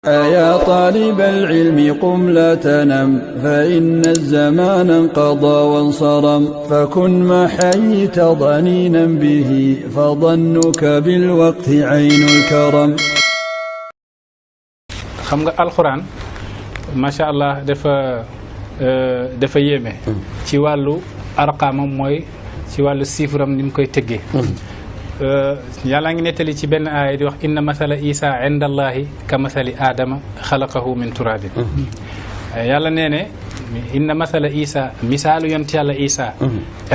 يا طالب العلم قم لا تنم فإن الزمان انقضى وانصرم فكن ما حييت ضنينا به فظنك بالوقت عين الكرم. xam nga alxuraan macha allah dafa yéeme ci wàllu arqaamam mooy ci wàllu chiffre am ni mu koy tëggee. yàlla ngi nettali ci benn aaya di wax inna masala isa inda allahi ka masali aadama xalaqahu min turabin. yàlla nee ne inna masala isa misaalu yont yàlla isa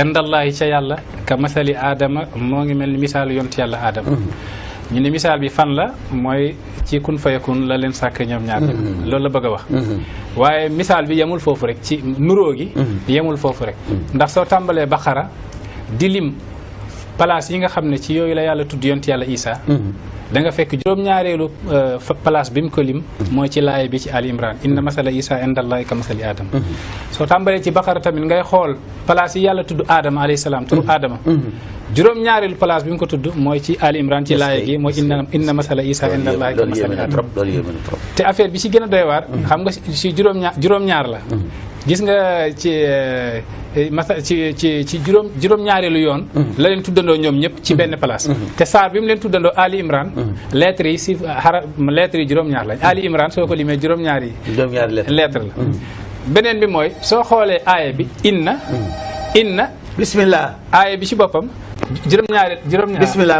inda allahi ca yàlla ka masali aadama moo ngi mel ni misaalu yont yàlla aadama. ñu ne misaal bi fan la mooy ci kun fayakun la leen sàkk ñoom ñaar loolu la bëgg a wax. waaye misaal bi yemul foofu rek ci nuróo gi yemul foofu rek ndax soo tàmbalee baqara di lim place yi nga xam ne ci yooyu la yàlla tudd yont yàlla isa da nga fekk juróom-ñaareelu place bi mu ko lim mooy ci laay bi ci Ali Imran inna masala isa indallahi ka masali aadama. soo tàmbalee ci baqara tamit ngay xool place yi yàlla tudd aadama alayhi salaam turu aadama juróom-ñaareelu place bi mu ko tudd mooy ci Ali Imran ci laay gi mooy inna masala isa indallahi ka masali aadama. te affaire bi ci gën a doy waar xam nga ci juróom-ñaar la gis nga ci juróom-ñaareelu yoon la leen tuddandoo ñoom ñëpp ci benn place te saar bi mu leen tuddandoo Ali Imran lettres yi si lettres yi juróom-ñaar lañ Ali Imran soo ko limee juróom-ñaari lettre la beneen bi mooy soo xoolee aaya bi inna bismillah aaya bi ci boppam juróom-ñaar bismillah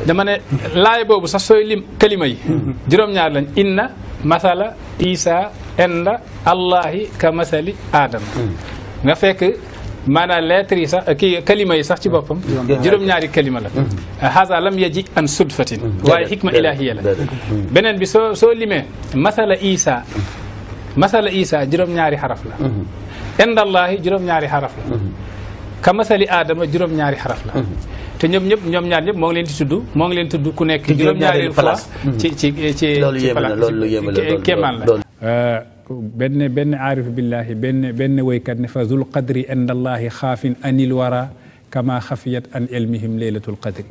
dama ne laaya boobu sax sooy lim kalima yi juróom-ñaar lañ inna masala isa inda allahi ka masali aadama nga fekk maanaam lettres yi sax kii kalima yi sax ci boppam juróom-ñaari kalima la haza lam yaji an sudfatin waaye xikma ilahiya la beneen bi soo limee masala isa juróom-ñaari xaraf la inda allahi juróom-ñaari xaraf la ka masali aadama juróom-ñaari xaraf la te ñoom ñaar ñëpp moo ngi leen tudd ku nekk juróom-ñaari fois ci loolu yéeme la kéemaan la benn aarif billahi benn woykat ne fa zul qadri inda allahi xaafin anil wara kama xafiyat an ilmihim laylatul qadri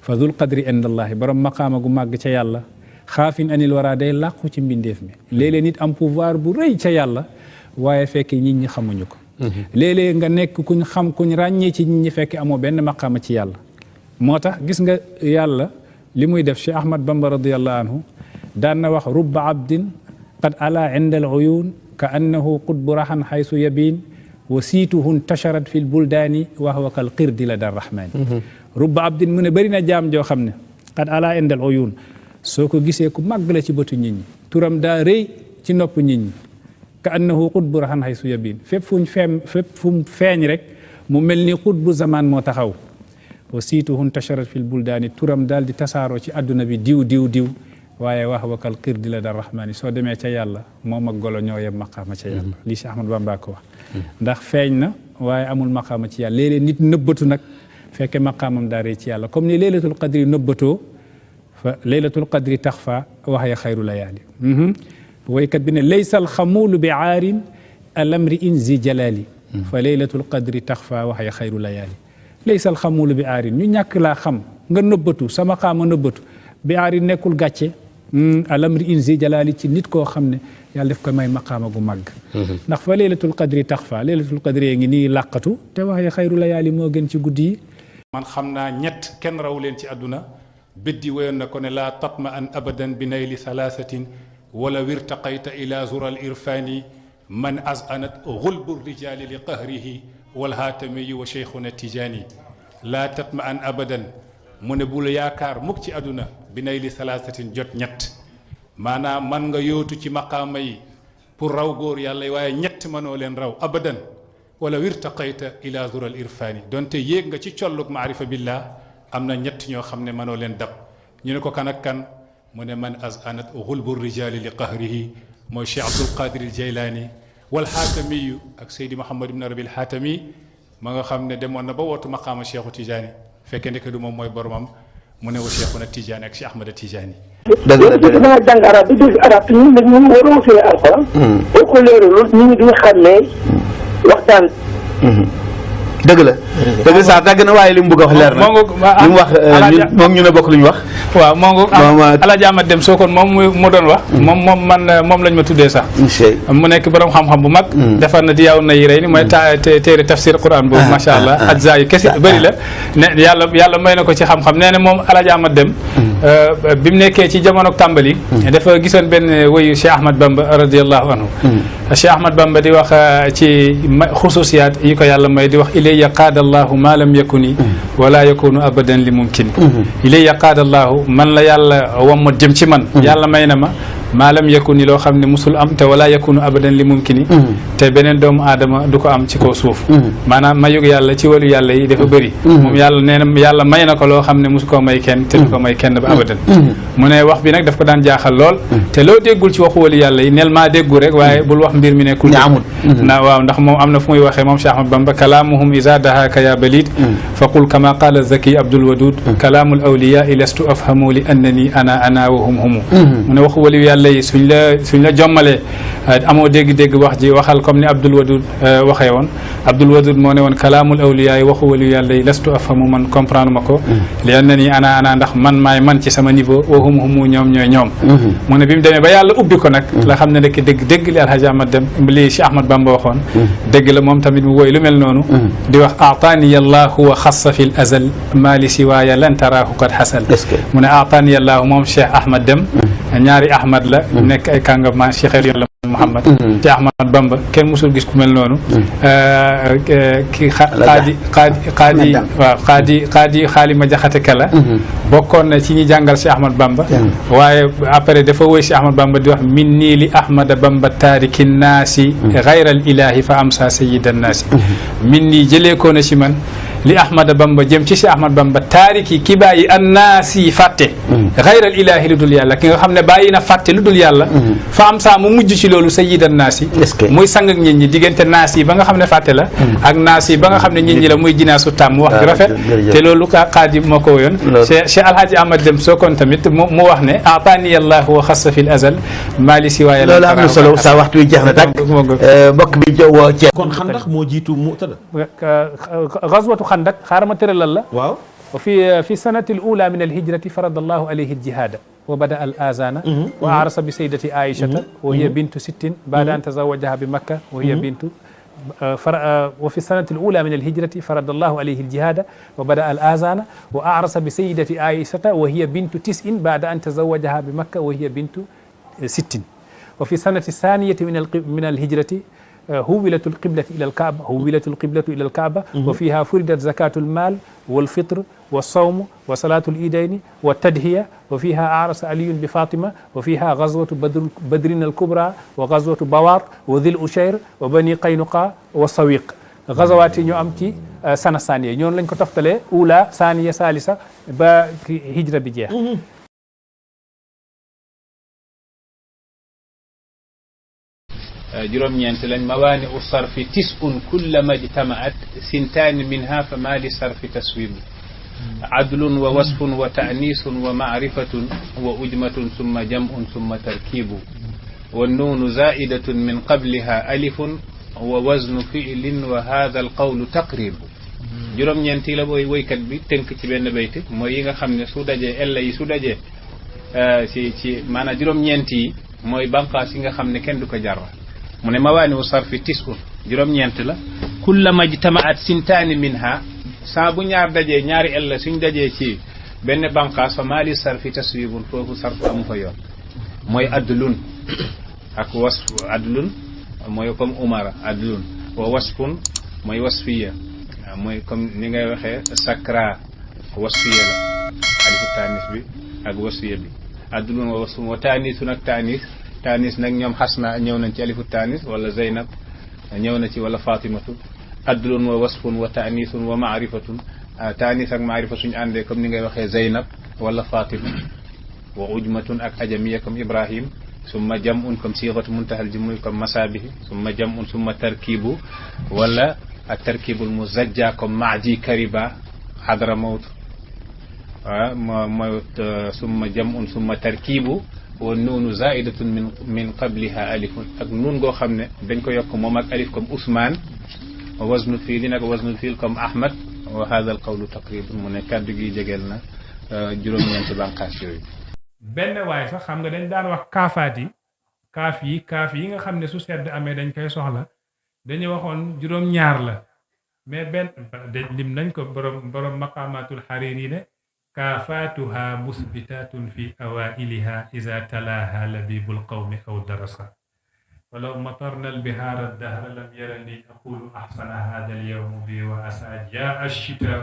fa zul qadri inda allahi borom maqaama gu màgg ca yàlla xaafin anil wara day làqu ci mbindeef mi léeg-léeg nit am pouvoir bu rëy ca yàlla waaye fekk nit ñi xamuñu ko léeg-léeg nga nekk kuñ xam kuñ ràññee ci nit ñi fekk amoo benn maqaama ci yàlla moo tax gis nga yàlla li muy def Cheikh Ahmad Bamba radiyallahu anhu daan na wax rubba abdin qad ala inda al uyun ka annahu qutbu rahan haythu yabin wa siituhu intasharat fi l buldaani wa huwa kal qirdi la dar rahmani rubba abdin mu ne bëri na jaam joo xam ne qad ala inda al uyun soo ko gisee ku màgg la ci bëtu nit ñi turam daa rëy ci nopp nit ñi ka annahu qutbu rahan haythu yabin fépp fu mu feeñ rek mu mel ni qutbu zaman moo taxaw wa siituhu intasharat fi l buldaani turam daal di tasaaroo ci àdduna bi diw waaye wax wakal qirdi la dar rahmani soo demee ca yàlla moom ak golo ñoo yem maqaama ca yàlla lii si Ahmad Bamba ko wax ndax feeñ na waaye amul maqaama ci yàlla léeg-léeg nit nëbbatu nag fekke maqaamam daaree ci yàlla comme ni laylatul qadri nëbbatoo fa laylatul qadri taxfa wax ya xayru layaali woykat bi ne laysal xamuulu bi aarin alamri in zi jalali fa laylatul qadri taxfa wax ya xayru layaali laysal xamuulu bi aarin ñu ñàkk laa xam nga nëbbatu sa maqaama nëbbatu bi aarin nekkul gàcce alamri inzi jalaali ci nit koo xam ne yàlla def ko may maqaama gu màgg ndax fa laylatul qadri taxfa laylatul qadri ngi nii làqatu te waxee xayru layaali moo gën ci guddi yi man xam naa ñett kenn raw leen ci àdduna biddi woyoon na ko ne laa tatma an abadan bi nayli thalathatin wala wirtaqayta ila zural irfani man azanat gulbu rijali li qahrihi walhaatamiyi wa cheikhuna tijani laa tatma an abadan mu ne bul yaakaar mukk ci àdduna bi nay li salaasatin jot ñett maanaam man nga yóotu ci maqaama yi pour raw góor yàlla waaye ñett mënoo leen raw abadan wala wirtaqayta ila zural irfani donte yéeg nga ci colluk maarifa billah am na ñett ñoo xam ne mënoo leen dab ñu ne ko kan ak kan mu ne man azanat xulbu rijali li qahrihi mooy Cheikh Abdul Qadir al Jaylaani wal xaatamiyu ak Seydi Mouhamad ibn Arabi al Xaatami ma nga xam ne demoon na ba wootu maqaama Cheikhu Tijaani fekkee ndeke du moom mooy boromam mu ne wa Cheikhuna Tijaani ak Cheikh Ahmada Tijaani. dëgg la dëgg la jàng arab bi dégg arab te ñun nag ñun waroo fee alxuraan. boo ko leeralul nit ñi duñu xam ne waxtaan. dëgg la dëgg saa tàgg na waaye li mu bëgg a wax leer na li mu wax moom ñu ne bokk lu ñu wax waaw moo ngi Alaaji Amad Dem Sokone moom mu doon wax moom moom lañ ma tuddee sax mu nekk borom xam-xam bu mag defar na di yaw na yi rey ni mooy téere tafsir Quran boobu macha allah ajza yu kese bëri la ne yàlla may na ko ci xam-xam nee na moom Alaaji Amad Dem bi mu nekkee ci jamono tàmbali dafa gisoon benn woyu Cheikh Ahmad Bamba radiyallahu anhu Cheikh Ahmad Bamba di wax ci xususiyaat yi ko yàlla may di wax ilayya qaada allahu ma lam yakuni wala yakunu abadan li mumkini ilayya qaada allahu man la yàlla wammat jëm ci man yàlla may na ma maa lam yakuni loo xam ne musul am te wala yakunu abadan li mumkini te beneen doomu aadama du ko am ci kaw suuf maanaam mayug yàlla ci walu yàlla yi dafa bëri moom yàlla nee na yàlla may na ko loo xam ne musu koo may kenn te du ko may kenn ba abadan mu ne wax bi nag daf ko daan jaaxal lool te loo déggul ci waxu walu yàlla yi neel maa déggu rek waaye bul wax mbir mi nekkul na waaw ndax moom am na fu muy waxee moom Cheikh Ahmad Bamba kalaamuhum iza dahaka ya balid fa qul kama qala zaki abdul wadud kalaamul awliya lastu afhamu li annani ana wa hum humu mu ne waxu walu yàlla yi suñ la jommalee amoo dégg-dégg wax ji waxal comme ni Abdul Wadud waxee woon Abdul Wadud moo ne woon kalaamul awliya yi waxu walu yàlla yi lastu afhamu man comprendre ma ko li annani ana ndax man maay man ci sama niveau wa hum humu ñoom ñooy ñoom mu ne bi mu demee ba yàlla ubbi ko nag la xam ne nekk dégg li Alhaji Ahmad Dem li Cheikh Ahmad Bamba waxoon dégg la moom tamit mu woy lu mel noonu di wax aataani allahu wa xassa fi l azal maa li siwaaya lan taraahu qad xasal mu ne aataani allahu moom Cheikh Ahmad Dem ñaari Ahmad la nekk ay kàngam Cheikh yàlla Muhammad Cheikh Ahmad Bamba kenn musul gis ku mel noonu ki xaadi xaalima jaxate kala bokkoon na ci ñi jàngal Cheikh Ahmad Bamba waaye après dafa woy Cheikh Ahmad Bamba di wax min nii li Ahmada Bamba taariki naasi xayral ilahi fa amsa sayyidan naasi min nii jëlee ko na ci man li Ahmada Bamba jëm ci Cheikh Ahmad Bamba taariki ki bàyyi annaasi fàtte xayral ilahi lu dul yàlla ki nga xam ne bàyyi na fàtte lu dul yàlla fa am saa mu mujj ci loolu sayyidan naasi muy sang ak nit ñi diggante naas yi ba nga xam ne fàtte la ak naas yi ba nga xam ne nit ñi la muy jinaasu tàmm wax ju rafet te loolu xaadi moo ko woyoon Cheikh Alhaji Ahmad Dem Sokone tamit mu wax ne ataani allahu wa xassa fi l azal maali si waaye loolu am na solo sa waxtu wi jeex na tàkk mbokk bi woo Cees kon xandax moo jiitu Mu'tada gazwatu xandak xaaral ma tëralal la waaw في السنة الأولى من الهجرة فرض الله عليه الجهاد وبدأ الآذان وأعرس بسيدة عائشة وهي بنت 60 بعد أن تزوجها بمكة وهي بنت وفي السنة الأولى من الهجرة فرض الله عليه الجهاد وبدأ الآذان وأعرس بسيدة عائشة وهي بنت 9 بعد أن تزوجها بمكة وهي بنت 60 وفي السنة الثانية من الهجرة هولت القبلة إلى الكعبة وفيها فرضت زكاة المال والفطر والصوم وصلاة الإيدين والتدهية وفيها أعرس علي بفاطمة وفيها غزوة بدر الكبرى وغزوة بوار وذي الأشير وبني قينقاع والصويق غزوات ñoo am ci sana saniya ñoon lañ ko toftalee ula saniya salisa ba hijra bi jeex juróom-ñeent lañ mawaani u sarfi tis'un kullama ijtamaat sintaani minha fa maa li sarfi taswibu adlun wa wasfun wa ta'niisun wa ma'rifatun wa ujmatun summa jam'un summa tarkiibu wa nuunu zaa'idatun min qabliha alifun wa waznu fi'lin wa haadha alqawlu taqribu juróom-ñeent yi la booy woykat bi tënk ci benn bayti mooy yi nga xam ne su dajee ella yi su dajee ci maanaam juróom-ñeent yi mooy banqaas yi nga xam ne kenn du ko jarra mu ne mawaani u sarfi tis'un juróom-ñeent la kullama ijtamaat sintaani minha saa bu ñaar dajee ñaari ella suñ dajee ci benn banqaas fa maali sarfi taswibun foofu sarf amu fa yoon mooy adlun ak wasf adlun mooy comme umara adlun wa wasfun mooy wasfiya mooy comme ni ngay waxee sakra wasfiya la alifu taanis bi ak wasfiya bi adlun wa wasfun wa taanisun ak taanis nag ñoom xasna ñëw nañ ci alifu taanis wala zeynab ñëw na ci wala fatimatu adlun wa wasfun wa taanisun wa maarifatun taanis ak maarifa suñu àndee comme ni ngay waxee zeynab wala fatima wa ujmatun ak ajamiya comme ibrahim summa jam'un comme siixatu muntahal jumuy comme masabihi summa jam'un summa tarkibu wala ak tarkibul muzajja comme maadi kariba xadra mawt mooy summa jam'un summa tarkibu wa nuunu zaidatun min qabliha alifun ak nuun goo xam ne dañ ko yokk moom ak alif comme Ousmane ووزن الفيل نك وزن الفيل كم أحمد وهذا القول تقريبا من كادو جي جيجلنا جروم ñent bankas yoy ben way sax xam nga dañ daan wax kafati kaaf yi nga xamne su sedd amé dañ koy soxla dañu waxon juroom ñaar la mais ben lim nañ ko borom maqamatul hariri ne kafatuha musbitatun fi awailiha iza talaha labibul qawmi aw darasa ولو مطرنا البهار الدهر لم يرني أقول أحسن هذا اليوم بي وأسى جاء الشتاء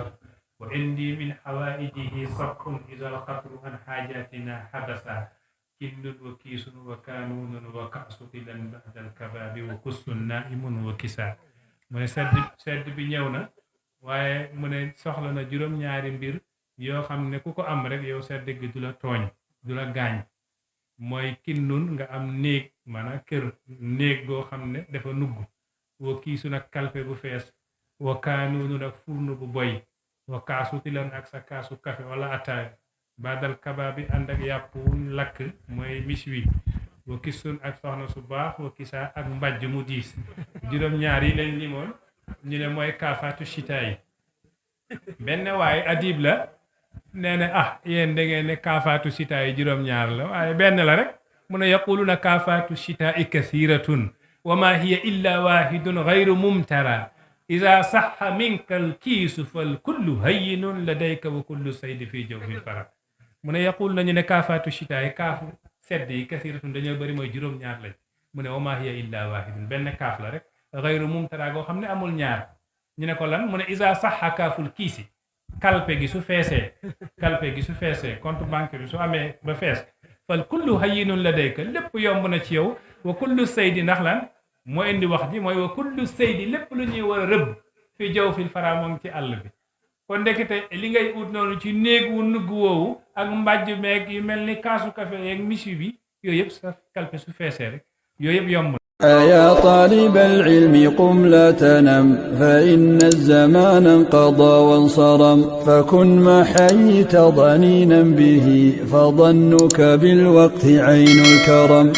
وإني من حوائجه صبح إذا الخطر عن حاجاتنا حبسا كل وكيس وكانون وكأس إلى بعد الكباب وكس نائم وكسا من سد بنيونا waaye mu ne soxla na juróom ñaari mbir yoo xam ne ku ko am rek yow sedd gi du la tooñ du la gaañ mooy kinnun nga am néeg maanaam kër néeg goo xam ne dafa nugg wa kiisu nag kalpe bu fees wa kaanuunu nag furnu bu boy wa kaasu tilan ak sa kaasu kafe wala ataaya baadal kabaa bi ànd ak yàpp lakk mooy miswi wa kisun ak soxna su baax wa kisaa ak mbàjj mu diis juróom ñaar yi lañ limoon ñu ne mooy kaafaatu chita yi benn waaye adib la nee na yéen da ngeen ne kaafaatu chita yi juróom ñaar la waaye benn la rek mu ne yaquluna kaafaatu chita i kathiratun wa ma hiya illa wahidun ghayru mumtara ida saxa minka alkiisu fal kullu hayyinun ladayka wa kullu saydi fi jawfin fara mu ne yaqul nañu ne kaafaatu chita yi kaafu sedd yi kathiratun dañoo bëri mooy juróom ñaar lañ mu ne wa ma hiya illa wahidun benn kaaf la rek ghayru mumtara goo xam ne amul ñaar ñu ne ko lan mu ne isa saxa kaaful kiisi kalpe gi su feesee compte banque bi su amee ba fees fal kullu hayyinun ladayka lépp yomb na ci yow wa kullu saydi ndax lan moo indi wax ji mooy wa kullu saydi lépp lu ñuy war a rëbb fi jaw fil fara moom ci àll bi kon ndekete li ngay ut noonu ci néeg wu nugg woowu ak mbàjj meeg yu mel ni kaasu café yeeg misi bi yooyu yëpp sa kalpe su feesee rek yooyu yëpp yomb يا طالب العلم قم لا تنم فإن الزمان انقضى وانصرم فكن ما حييت ضنينا به فظنك بالوقت عين الكرم